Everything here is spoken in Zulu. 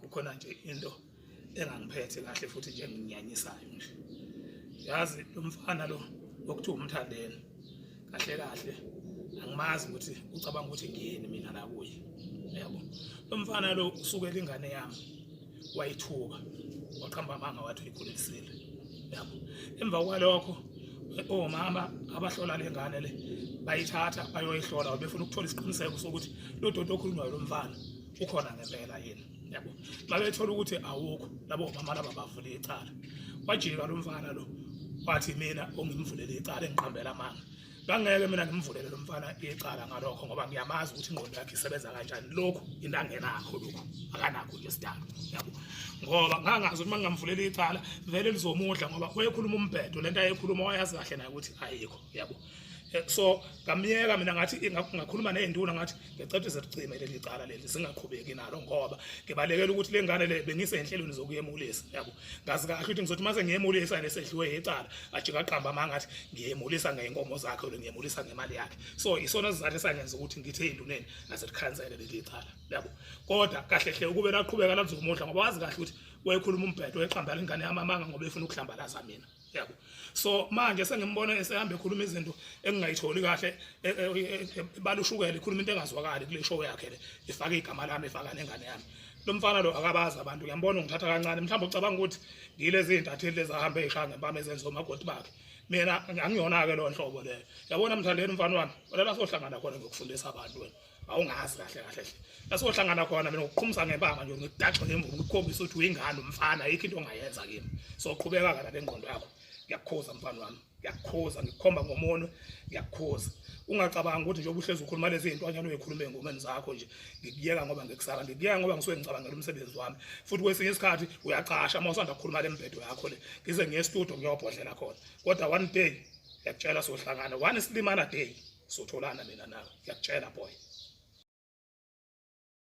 Kukhona nje into engangiphethe kahle futhi nje enginyanyisayo nje. Yazi lo mfana lo okuthiwa uMthandeni kahle kahle angimazi ukuthi ucabanga ukuthi ngiyini mina la kuye. Yabo. Lo mfana lo usukela ingane yami wayithuka waqamba amanga wathi uyikhulelisile. Yabo. Emva kwalokho omama abahlola le ngane le bayithatha bayoyihlola befuna ukuthola isiqiniseko sokuthi lo doti okhulunywayo lo mfana ukhona ngempela yini yabo. Babethola ukuthi awukho labo mama laba bavula icala, wajika lo mfana lo wathi mina ongimvulele icala engiqambela amanga. Ngangeke mina ngimvulele lo mfana icala ngalokho ngoba ngiyamazi ukuthi ingqondo yakhe isebenza kanjani. Lokhu into angenakho, lokhu akanakho nje sidalo yabo, ngoba ngangazi ukuthi mangingamvulela icala vele lizomudla ngoba wayekhuluma umbhedo, lento ayekhuluma wayazi kahle naye ukuthi ayikho yabo. So ngamyeka mina, ngathi ngakhuluma nezinduna ngathi ngicela ukuthi zicime leli cala leli singaqhubeki nalo ngoba ngibalekela ukuthi le ngane le bengisenhlelweni zokuyemulisa yabo. Ngazi kahle ukuthi ngizothi mase ngiyemulisa nesedliwe icala ajika aqamba amanga ngathi ngiyemulisa ngeyinkomo zakhe lo ngiyemulisa ngemali yakhe. So isona sizathu esangenza ukuthi ngithe ezinduneni aselikhansele leli cala yabo. Kodwa kahle hle ukube laqhubeka lazomudla ngoba wazi kahle ukuthi wayekhuluma umbhedo, wayeqambela ingane yami amanga ngoba efuna ukuhlambalaza mina yabo. So manje sengimbona esehamba ekhuluma izinto engingayitholi kahle, balushukela ikhuluma into engazwakali kule show yakhe le, ifaka igama lami, ifaka nengane yami. Lo mfana lo akabazi abantu, ngiyambona ungithatha kancane, mhlawumbe ucabanga ukuthi ngilezi zintatheli lezi ahambe eyishaya ngempama ezenza omakoti bakhe. Mina angiyona-ke leyo nhlobo leyo yabona. Mthandeni mfana wami, wena la sohlangana khona ngiyokufundisa abantu, wena awungazi kahle kahle hle. Lasohlangana khona mina ngokuqhumisa ngempama nje, ngikudaxe ngemvubu, ngikukhombisa ukuthi uyingane umfana, ayikho into ongayenza kimi. So qhubeka kana le ngqondo yakho. Ngiyakukhuza mfana wami, ngiyakukhuza, ngikukhomba ngomunwe, ngiyakukhuza. Ungacabanga ukuthi njengoba uhlezi ukhuluma lezi zintwanyana uyikhuluma ey'ngomeni zakho nje ngikuyeka ngoba ngikusaba, ngikuyeka ngoba ngisuke ngicabangela umsebenzi wami. Futhi kwesinye isikhathi uyacasha uma usanda kukhuluma le mbhedo yakho le, ngize ngiye estudio ngiyobhodlela khona. Kodwa one day ngiyakutshela sohlangana, one silimana day sotholana mina nawe, ngiyakutshela boy.